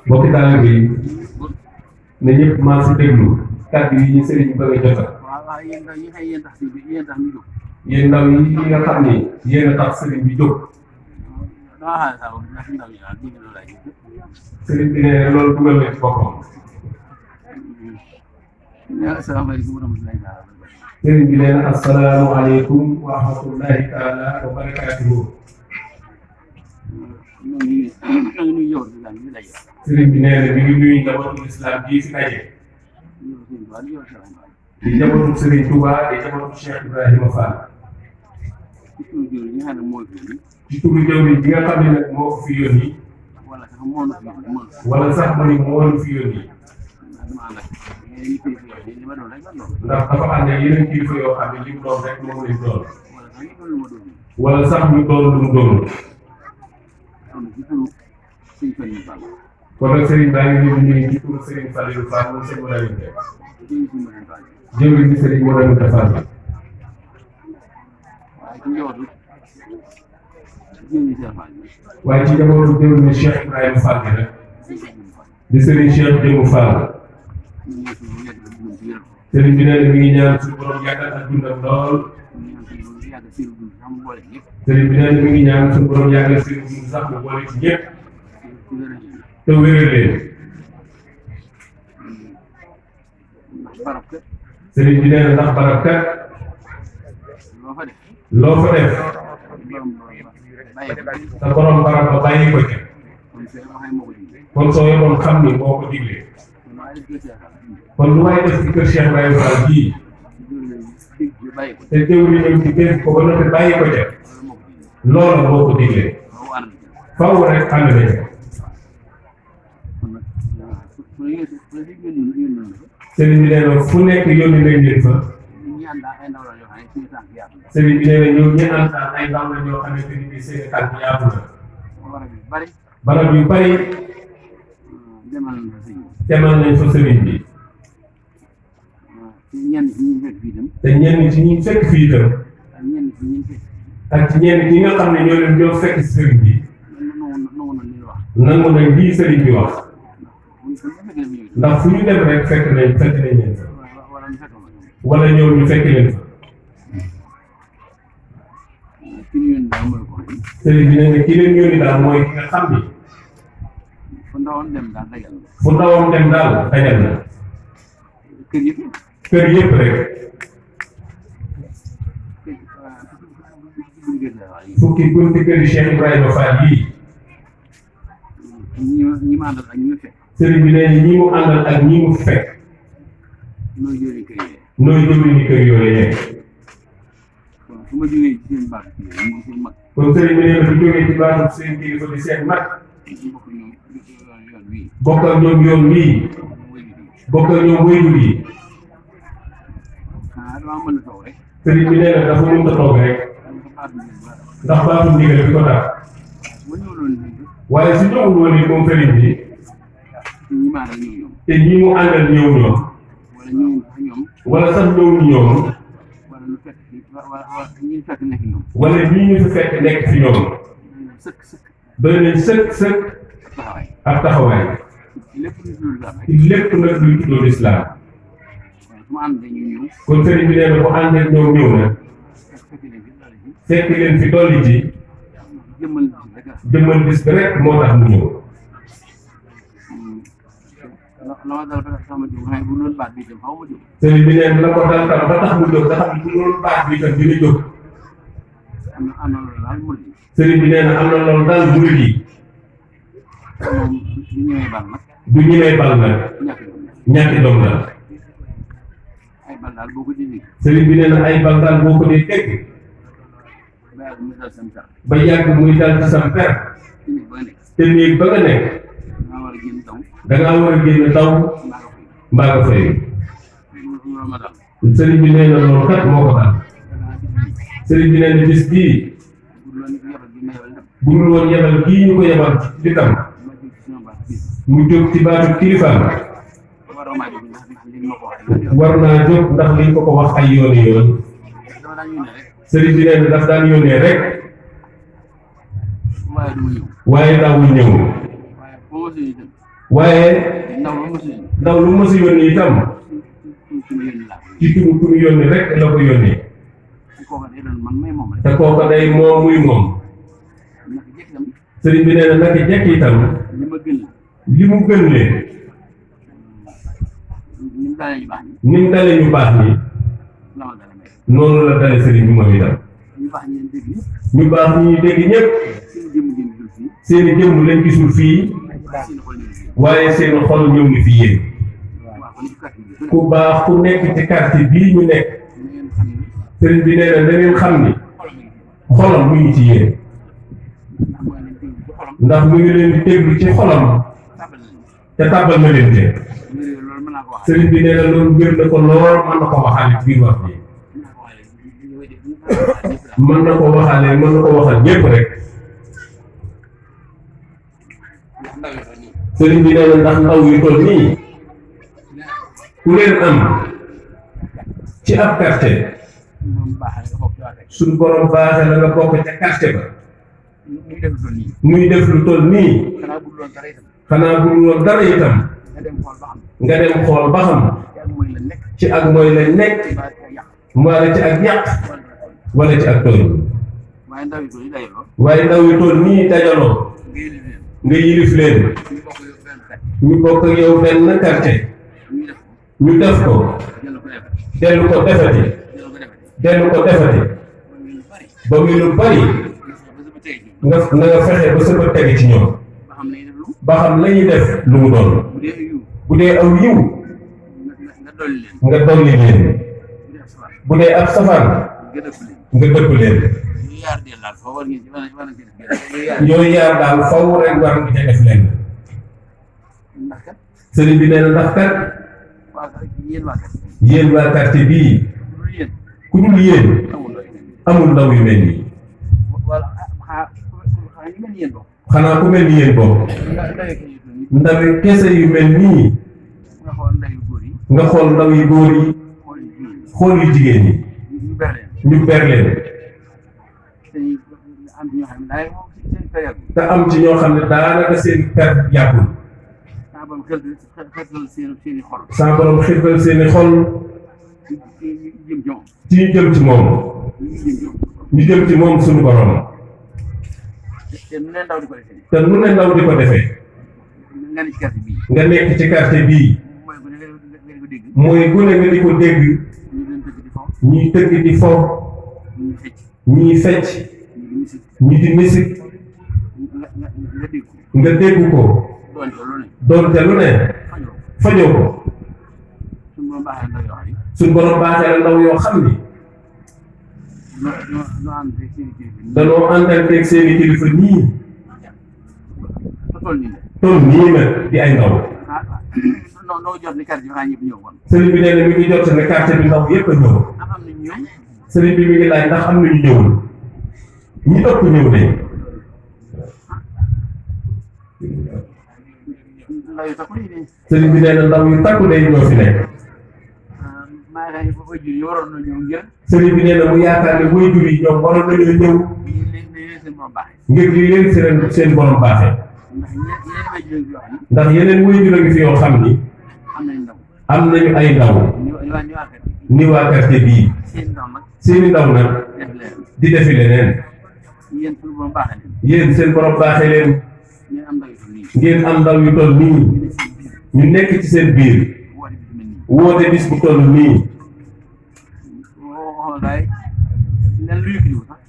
mbokki taalibe yi ne ñëpp maa si déglu kàddu yi ñu sëriñ bëgg a jotal yéen ndaw yi nga xam ni yéen a tax sëriñ bi jóg sëriñ bi nee na loolu dugal na ci boppam sëriñ bi nee na asalaamaaleykum wa rahmatullahi taala wa barakaatuhu sëriñ bi nee na mi ngi nuyu njabootu islam bii fi daje di njabootu sëriñ Touba di njabootu Cheikh Ibrahima Fall ci turu jawriñ bi nga xam ne nag moo ko fi yónni wala sax mu ni moo ñu fi yónni ndax dafa ànd ak yeneen kilifa yoo xam ne li mu doon rek moom lañ doon wala sax ñu doon lu mu doon kon nag Serigne baa ngi leen di nuyu ci turu Serigne Fallou Fall moom sëñ Modou jëwriñ bi Serigne Modou Fall waaye ci njabootu jëwriñ bi Cheikh Ibrahima Fall bi nag di Serigne Cheikh Jëmu Fall Serigne bi nee na mi ngi ñaan suñu borom yàggal ak dundam lool Serigne bi nee na mi ngi ñaan suñu borom yàggal seen dund sax mu boole ci ñëpp te wéral leen Serigne bi nee na ndax barab kat loo fa def sa borom barab ba bàyyi ko ca kon soo yoroon xam ni moo ko digle kon lu may def ci kër Cheikh Ibrahima Fall bii te jëwriñam ci dégg ko ba noppi bàyyi ko ca loola moo ko digle faw rek ànd nañ sëriñ bi nee na fu nekk yónni nañ leen fa sëriñ bi nee na ñoom ñi àndal ay ndaw la ñoo xamante ni bii seen tànk yaatu na barab yu bari demal nañ fa sëriñ bi te ñenn ci ñi fekk fii itam ak ci ñenn ñi nga xam ne ñoo leen ñoo fekk sëriñ bi nangu nañ lii sëriñ bi wax ndax fu ñu dem rek fekk nañ leen fa wala ñëw ñu fekk leen fa sëriñ bi ne ki leen yónni daal mooy ki nga xam ni fu ndawam dem daal dajal na kër yëpp rek fukki bunti kër Cheikh Ibrahima Fall yii sëriñ bi nee na ñi mu àndal ak ñi mu fekk nooy jëwriñu kër yooyu kon sëriñ bi nee na bu jógee ci baatu seen kilifa di seen mag bokk ak ñoom yoon wii bokk ak ñoom wéyjur yi sëriñ bi nee na dafa mënut a toog rek ndax baatu ndigal bi ko tax waaye su ñëwul woon ni moom sëriñ bi te ñi mu àndal ñëw ñoom wala sax ñëw ñu ñoom wala ñii ñu fi fekk nekk fi ñoom doy nañ sëkk ak taxawaay ci lépp nag luy tuddoo lislaam kon sëriñ bi nee na bu ànd ak ñoom ñëw na fekk leen fi dolli ci jëmmal bis bi rek moo tax mu ñëw sëriñ bi nee na la ko dal tam ba tax mu jóg nga xam ne bu doon baat bi tam dina jóg sëriñ bi nee na am na loolu daal murid yi du ñëwee bal nag ñàkki doom la sëriñ bi nee na ay bal daal boo ko dee dégg ba yàgg muy dal ci sam per te néeg ba nga nekk da ngaa war a génn daw mbaa nga fay sëriñ bi nee na loolu kat moo ko dal sëriñ bi nee na bis bii bu dul woon yebal kii ñu ko yebal ci tam mu jóg ci baatu kilifaam war naa jóg ndax liñ ko wax ay yooni yoon sëriñ bi nee na daf daan yónnee rek waaye daawul ñëw waaye ndaw lu ma si yónni itam ci turu ku mu yónni rek la ko yónni te kooka day moom muy moom sëriñ bi nee na naka jekk itam li mu gën leen ni mu dalee ñu baax ñi noonu la dale sëriñ bi moom itam ñu baax ñi ñuy dégg ñëpp seeni jëmm lañ gisul fii waaye seen xol ñëw ngi fi yéen ku baax ku nekk ci quartier bii ñu nekk sëriñ bi nee na da ngeen xam ni xolam mu ngi ci yéen ndax mu ngi leen di déglu ci xolam te tàbbal na leen te sëriñ bi nee na loolu gër na ko lool mën na ko waxaale ci biir wax bi mën na ko waxaale mën na ko waxal ñépp rek sëriñ bi nee na ndax ndaw yu toll nii ku leen am ci ab quartier suñu borom baaxee la nga bokk ca quartier ba muy def lu toll nii xanaa bu loon dara itam nga dem xool ba xam ci ak mooy la nekk wala ci ak yàq wala ci ak tooñ waaye ndaw yu toll nii dajaloo nga yilif leen ñu bokk ak yow benn quartier ñu def ko dellu ko defati ba muy lu bari nga fexe ba sa bët tege ci ñoom ba xam lañuy def lu mu doon bu dee aw yiw nga dolli leen bu dee ab safaan nga dëpp leen yooyu yaar daal faw rek war nga ca def leen sëriñ bi nee na ndax kat yéen waa quartier bii ku dul yéen amul ndaw yu mel nii xanaa ku mel ni yéen boobu ndawi kese yu mel nii nga xool ndaw yu góor yi xool yu jigéen yi ñu ber leen te am ci ñoo xam ne daanaka seen per yàggul saa borom xirtal seeni xol ci ñu jëm ci moom ñu jëm ci moom suñu borom te nu ne ndaw di ko defee nga nekk ci quartier bii mooy gune nga di ko dégg ñuy tëgg di fo ñuy fecc ñi di misik nga dégg ko doonte lu ne fajoo ko suñ borom baaxee la ndaw yoo xam ni danoo àndanteeg seeni kilifa nii toll nii nag di ay ndaw sëriñ bi nee na mi ngi jot ne quartier bi ndaw yépp a ñëw sëriñ bi mi ngi laaj ndax am nañu ñëwul ñi ëpp ñëw nañ sëriñ bi nee na ndaw yu takku day ñoo fi nekk sëriñ bi nee na mu yaakaar ne waajur yi ñoom waroon nañoo ñëw ngir li leen seen borom baaxee ndax yeneen waajur a ngi fi yoo xam ni am nañu ay ndaw ni waa quartier bii seeni ndaw nag di defi leneen yéen seen borom baaxee leen ngeen am ndaw yu toll nii ñu nekk ci seen biir woote bis bu toll nii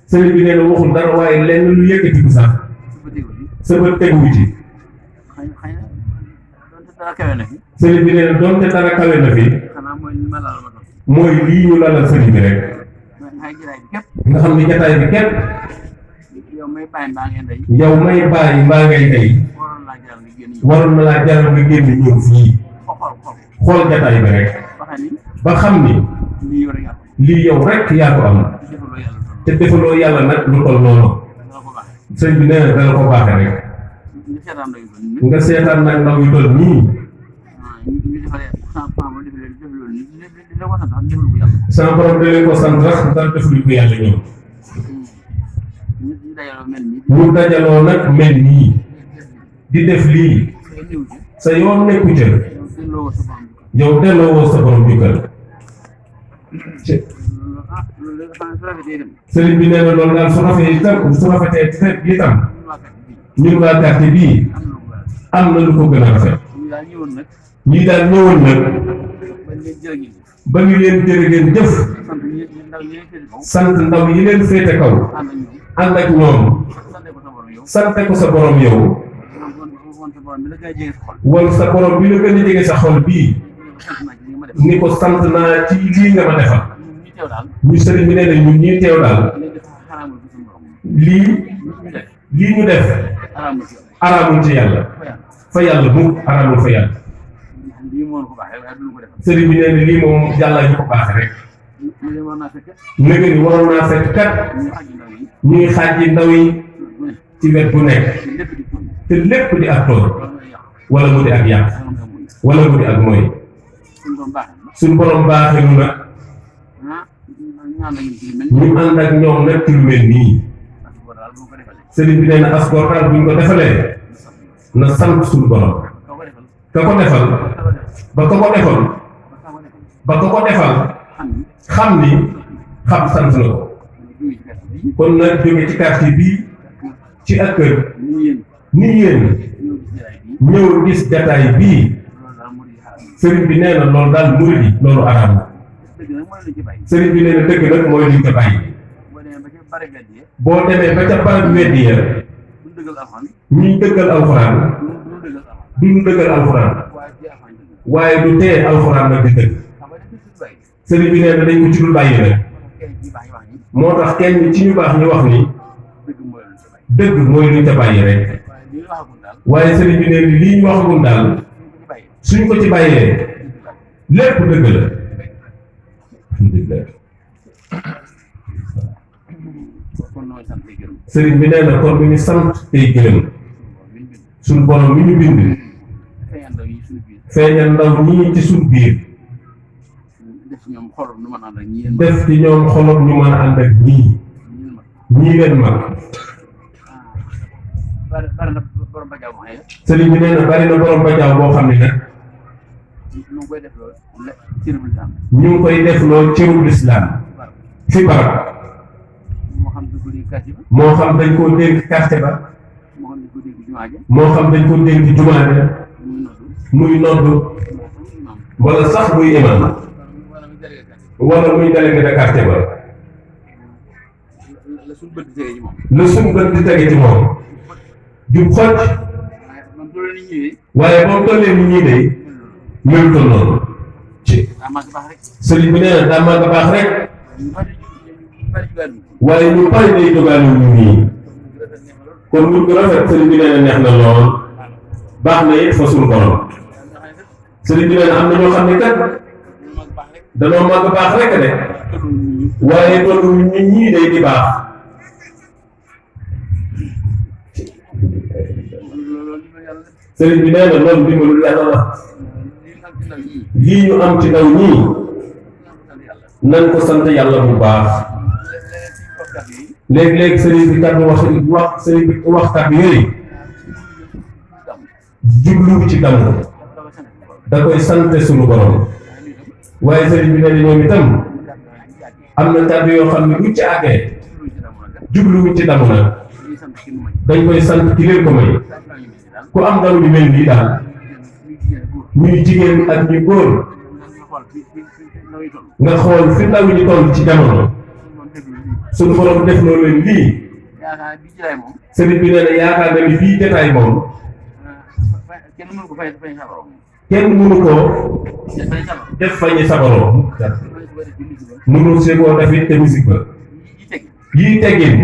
sëriñ bi nee na waxul dara waaye lenn lu yëkkatiku sax sa bët teguwu ci sëriñ bi nee na doonte dara kawe na fi mooy lii ñu lalal sëriñ bi rek nga xam ni jataay bi képp yow may bàyyi mbaa ngay ndey waroon na laa jaral nga génn ñëw fii xool jataay bi rek ba xam ni lii yow rek yaa ko am te defaloo yàlla nag lu toll noonu sëñ bi nee na dala ko baaxee rek nga seetaan nag ndaw yu toll nii sama borom da leen ko sant sax dara def lu ko yàlla ñëw ñu dajaloo nag mel nii di def lii sa yoon nekku ca yow delloo woo sa borom jukkal sëriñ bi nee na loolu daal su rafetee itam ñun waa quartier bii am na lu ko gën a rafet ñii daal ñëwoon nag ba ñu leen jërë ngeen jëf sant ndaw yi leen féete kaw ànd ak ñoom sante ko sa borom yow wala sa borom bi la gën a jege sa xol bii ni ko sant naa ci lii nga ma defal ñu sëriñ bi nee na ñun ñii teew daal lii ñu def araamul ci yàlla fa yàlla mu araamul fa yàlla sëriñ bi nee na lii moom yàlla ñu ko baaxe rek léegi ni waroon naa fekk kat ñuy xaaj ndaw yi ci wet bu nekk te lépp di ak tool wala mu di ak yàq wala mu di ak mooy suñ borom baaxee nu nag ñu ànd ak ñoom nag ci lu mel nii sëriñ bi nee na asgoor daal buñ ko defalee na sant suñu borom ka ko defal ba ka ko defal ba ka ko defal xam ni xam sant na ko kon nag jóge ci quartier bii ci ak kër ni yéen ñëw gis jataay bii sëriñ bi nee na loolu daal murid yi loolu araam na sëriñ bi nee na dëgg nag mooy liñ ko bàyyi boo demee ba ca barab weddi ya ñuy dëggal alxuraan duñu dëggal alxuraan waaye du tee alxuraan nag di dëgg sëriñ bi nee na dañ ko ci dul bàyyi rek moo tax kenn ci ñu baax ñu wax ni dëgg mooy luñ ca bàyyi rek waaye sëriñ bi nee na lii ñu waxagul daal suñ ko ci bàyyee lépp dëgg la alhamdulilah sëriñ bi nee na kon bu ñu sant tey gërëm suñu borom mi ñu bind feeñal ndaw ñii ci suñu biir def ci ñoom xolom ñu mën a ànd ak ñii leen mag sëriñ bi nee na bari na borom bajaaw boo xam ne nag ñu ngi koy def loolu cërub lislaam fi barab moo xam dañ koo dénk quartier ba moo xam dañ koo dénk jumaa ja muy noddu wala sax muy imam wala muy délégué de quartier ba la suñ bët di tege ci moom jub xoj waaye moom tollee ni ñii de melutoon noonu ci sëriñ bi nee na daa màgg baax rek waaye ñu bari day dogaale ñu nii kon ñu ko rafet sëriñ bi nee na neex na lool baax na it fa suñu borom sëriñ bi nee na am na ñoo xam ne kat danoo màgg baax rek de waaye tollu ñu ñii day di baax sëriñ bi nee na loolu dimbalul yàlla la lii ñu am ci ndaw ñii nan ko sant yàlla bu baax léegi-léegi sëriñ bi kat wax sëriñ bi waxtaan yooyu jublu ci damm da koy sante suñu borom waaye sëriñ bi nee na ñoom itam am na kàddu yoo xam ne buñ ci àggee jubluwuñ ci damm nag dañ koy sant ki leen ko may ku am ndaw ñu mel nii daal ñuy jigéen ak ñu góor nga xool fi ndaw ñi toll ci jamono suñu borom def loolu leen lii sëriñ bi nee na yaakaar na ni bii jotaay moom kenn mënu ko def fañi sabaroo mënul see koo def it te musique ba yii teggin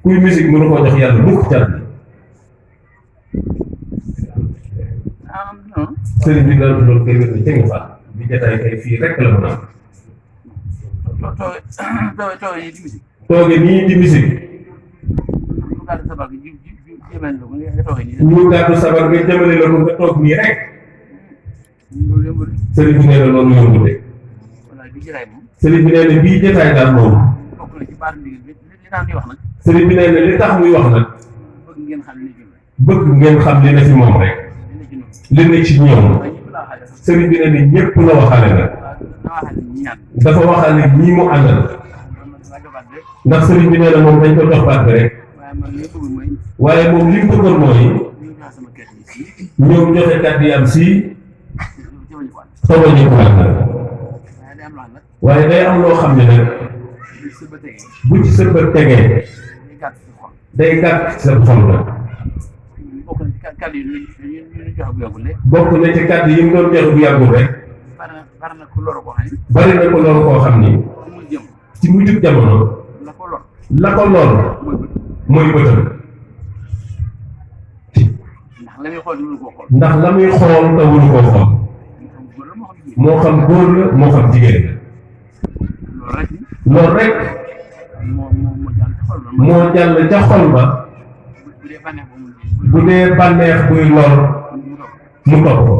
kuy musique mënu koo jox yàlla mukk cat sëriñ bi daal loolu kay wér ni tegu fa bi jotaay kay fii rek la mën a tooge nii di musique ñu gàddu sabar nga jëmale la ko nga toog nii rek sëriñ bi nee na loolu yombul de sëriñ bi nee na bii jotaay daal moom sëriñ bi nee na li tax muy wax nag bëgg ngeen xam li ne fi moom rek li ne ci ñoom sëriñ bi nee na ñëpp la waxaale nag dafa waxaale ñii mu àndal ndax sëriñ bi nee na moom dañ ko jox baat bi rek waaye moom li mu bëggoon mooy ñoom joxe kàddu yi am si tawañu ko waat nag waaye day am loo xam ne nag bu ci sa bët tegee day gàtt sa xol la bokk na ci kàddu yi mu doon joxe bu yàggul rek bari na ko loolu koo xam ni ci mujjug jamono la ko lool mooy bëtam ndax la muy xool te wulu koo xool moo xam góor la moo xam jigéen la loolu rek moo jàll ca xol ba bu dee bànneex buy lor mu topp ko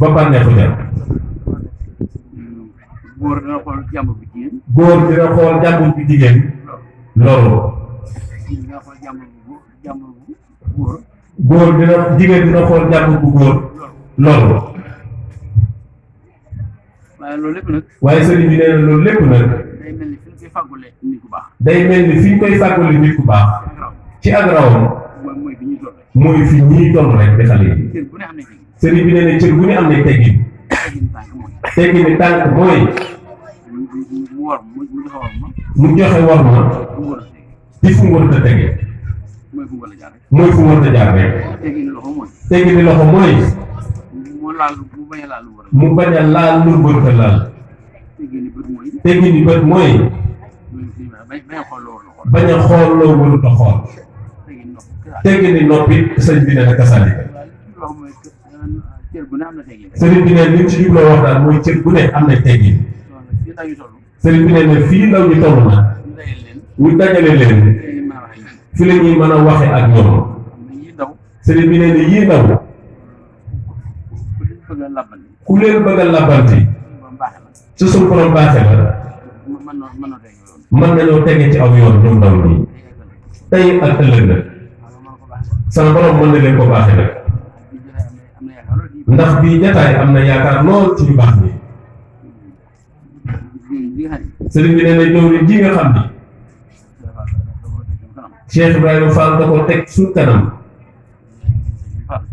ba bànneexu jar góor dina xool jàmbur bi jigéen loolu góor dina jigéen dina xool jàmbur bu góor loolu waaye sëriñ bi nee na loolu lépp nag day mel ni fi ñu koy fàggule nit ku baax ci ak rawam mooy fi ñuy toll rek di xale yi sëriñ bi nee na cër bu ne am na teggin teggin tànk mooy mu joxe war ma ci fu mu war a tege mooy fu mu war a jaar rek teggin loxo mooy mu bañ a laal lu bëgg a laal teggin bët mooy bañ a xool loo warut a xool teggin noppi sëñ bi ne na kasaalika sëriñ bi ne li mu ci jubloo wax daal mooy cër bu ne am na teggin sëriñ bi ne fii ndaw ñu toll na ñu dajale leen fi la ñuy mën a waxe ak ñoom sëriñ bi ne yii ndaw ku leen bëgg a labbanti su suñu borom baaxe la mën nañoo tege ci aw yoon ñoom ndaw ñi tey ak ëllëg nag sama borom mën na leen ko baaxe nag ndax bii jataay am na yaakaar lool ci ñu baax ni sëriñ bi nee na jëwriñ ji nga xam ni Cheikh Ibrahima Fall da ko teg suñ kanam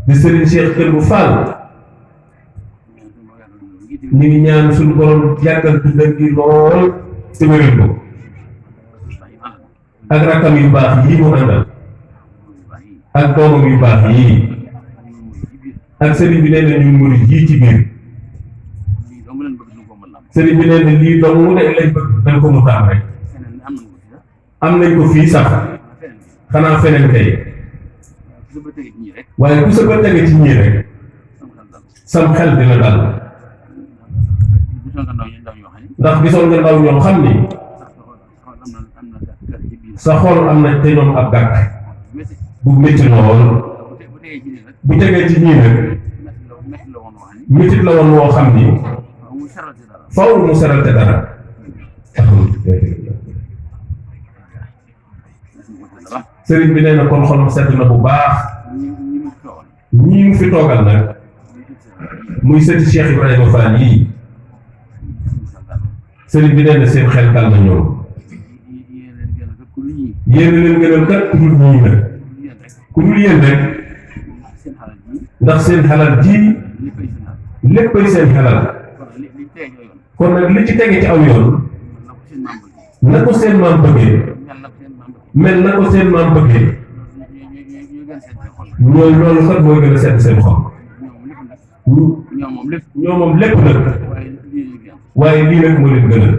di sëriñ Cheikh Kër bu Fall ñu ngi ñaan suñu borom yàggal dundal gi lool te wéral ko ak rakkam yu baax yii mu àndal ak doomam yu baax yii ak sëriñ bi nee na ñu murid yii ci biir sëriñ bi nee na lii dong mu ne lañ bëgg dañ ko mu taam rek am nañ ko fii sax xanaa feneen kay waaye ku sa ba tege ci ñii rek sam xel dina dal ndax gisoon nga ndaw ñoo xam ni sa xol am na te ñoom ab gàkk bu métti lool bu tegee ci ñii nag métit la woon woo xam ni faw mu seralte dara sëriñ bi nee na kon xolam sedd na bu baax ñii mu fi toogal nag muy sëti Cheikh Ibrahima Fall yii sëriñ bi nee na seen xel dal na ñoom yéen leen gënal kat ku dul ñii nag ku dul yéen rek ndax seen xalal ji léppay seen xalal kon nag li ci tege ci aw yoon na ko seen maam bëggee mel na ko seen maam bëggee ñooy loolu kat mooy gën a sedd seen xol ñoo moom lépp nag waaye lii nag moo leen gënal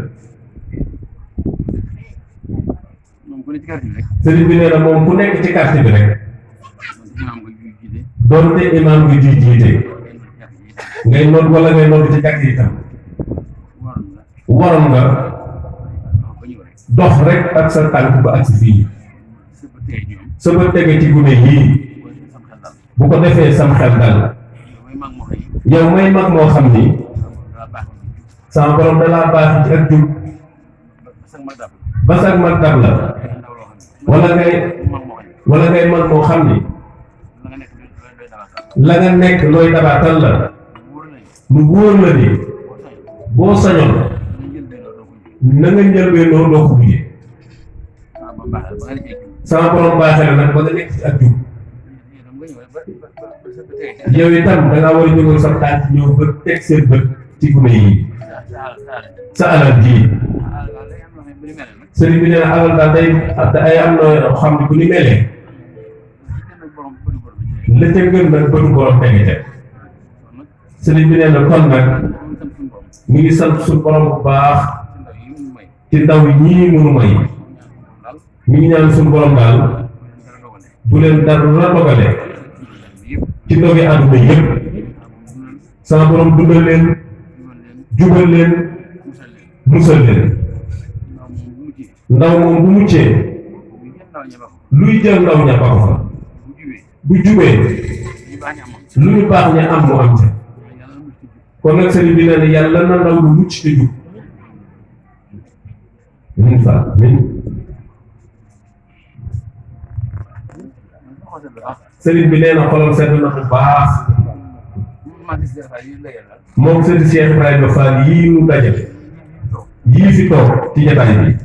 sëriñ bi nee na moom ku nekk ci quartier bi rek doonte imaam nga jiite ngay noot wala ngay noot ci jàkk yi tam waroon nga dox rek ak sa tànk ba ak si fii sa bët tege ci gune yii bu ko defee sam xel dal yow may mag moo xam ni sama borom da laa baax ci ak jub ba sag mag dab la wala ngay man moo xam ni la nga nekk looy dabaatal la mu wóor la ni boo sañoon na nga njëlbeenoo doo ko mujjee sama borom baaxee la nag ba nga nekk ci ak jub yow itam da ngaa war a jógal sa tànk ñëw ba teg seen bët ci gune yi sa alal ji sëriñ bi nee na alal daal day am na xam ne bu ni melee la ca gën nag bëtu borom tege ca sëriñ bi nee na kon nag mi ngi sant suñu borom bu baax ci ndaw yi ñii mënu may mi ngi ñaan suñu borom daal bu leen dara dogale ci ndogi àdduna yëpp sama borom dundal leen jubal leen musal leen ndaw moom bu muccee luy jël ndaw ña ba ko fa bu jubee lu ñu baax ña am mu am ca kon nag sëriñ bi nee na yàlla na ndaw lu mucc te jub min fa min sëriñ bi nee na xolam sedd na bu baax moom sëriñ Cheikh Ibrahima Fall yii mu dajale yii fi toog ci jotaay bi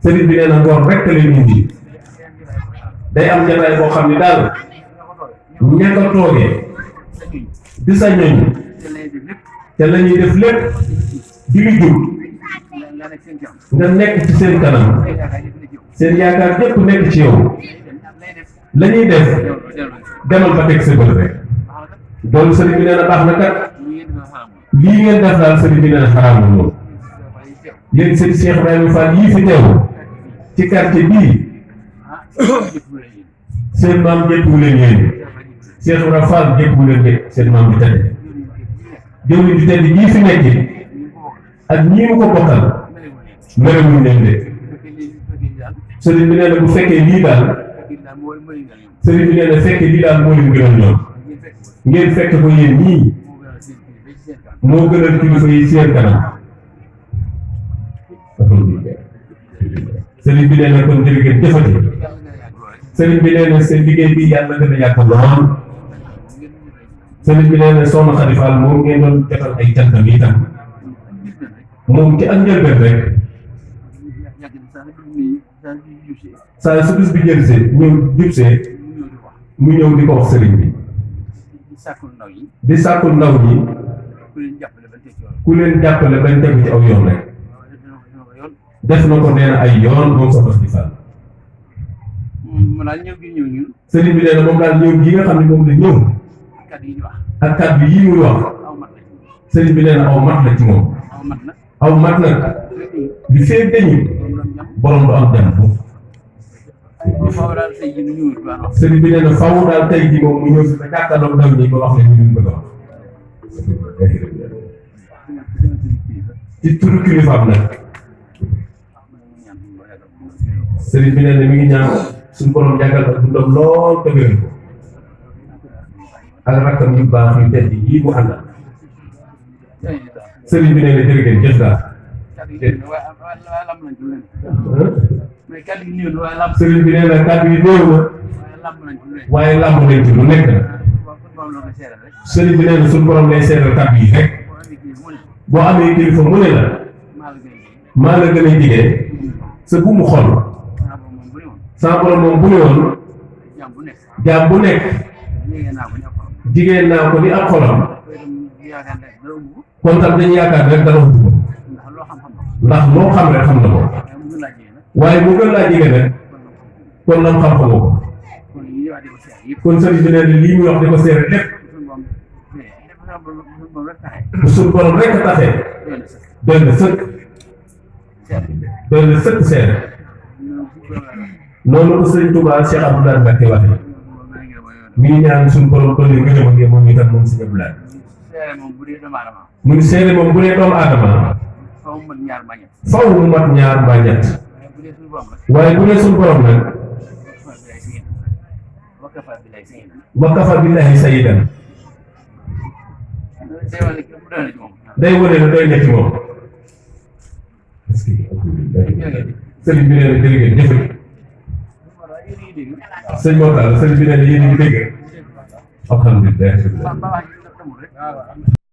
sëriñ bi nee na ngor rekk leen indi day am jotaay boo xam ne daal ña ko toogee di sa ñoñ te la ñuy def lépp di lu jub nga nekk ci seen kanam seen yaakaar yépp nekk ci yow la ñuy def demal ba teg sa bët rek doon sëriñ bi nee na baax na kat lii ngeen def daal sëriñ bi nee na xaraamul loolu yéen sëriñ Cheikh Ibrahima Fall yii fi teew ci quartier bii seen maam jëppu leen yéen Cheikh Ibrahima Fall jëppu leen seen maam bi tedd jëwriñ bi tedd yii fi nekk ak ñii mu ko bokkal merewuñ leen de sëriñ bi nee na bu fekkee lii daal sëriñ bi nee na fekkee lii daal moo leen gënal ñoom ngeen fekk ko yéen ñii moo gënal kilifa yi seen kanam sëriñ bi nee na kon jërëjëf jëfati sëriñ bi nee na seen liggéey bi yàlla gën a yàgg lool sëriñ bi nee na soxna Khady Fall moom ngeen doon jotal ay cantam yi tam moom ci ak njëlbeen rek saa su bis bi jëlsee ñëw jubsee mu ñëw di ko wax sëriñ bi di sàkkul ndaw ñi ku leen jàppale bañ tegu ci aw yoon rek def na ko nee na ay yoon moom soxna Khady Fall sëriñ bi nee na moom daal ñëw gi nga xam ne moom la ñëw ak kàddu yi muy wax sëriñ bi nee na aw mat la ci moom aw mat nag li fee dañu borom du am jàmm sëriñ bi nee na faaw daal tey jii moom mu ñëw si ba jàkkaarloog ndaw ñi ba wax leen ñu bëgg a wax ci turu kilifaam nag sëriñ bi nee na mi ngi ñaan suñu borom jàngal ak dundam lool te wéral ko ak rakkam yu baax yu tedd yi mu àndal sëriñ bi nee na jërëjëf jëf daal sëriñ bi nee na kàddu yi néew na waaye làmb nañ ci lu nekk na sëriñ bi nee na suñu borom lay seetal kàddu yi rek boo amee kilifa mu ne la maa la gën a jigee sa bu mu xol sa borom moom bu ne woon jaam bu nekk jigéen naa ko ni ak xolam kon tam dañu yaakaar rek dara wut ko ndax loo xam rek xam na ko waaye mu gën laa jigéen rek kon lam xam-xamoo ko kon sëriñ bi nee na lii muy wax di ko seere lépp bu suñu borom rek a taxee doy na sëkk seere noonu ko sëriñ Touba Cheikh Abdoulaye Mbacké waxee mi ngi ñaan suñu borom dolli ngërëm ak moom itam moom si Abdoulaye mu ngi seere moom bu dee doomu aadama faw mu mat ñaar mbaa ñett waaye bu dee suñu borom nag wa kafa billahi sayyidan day wane ne doy na ci moom sëriñ bi nee na jërëjëf jëfati sëñ Mor Talla sëñ bi ne yéen a ngi dégg alhamdulilah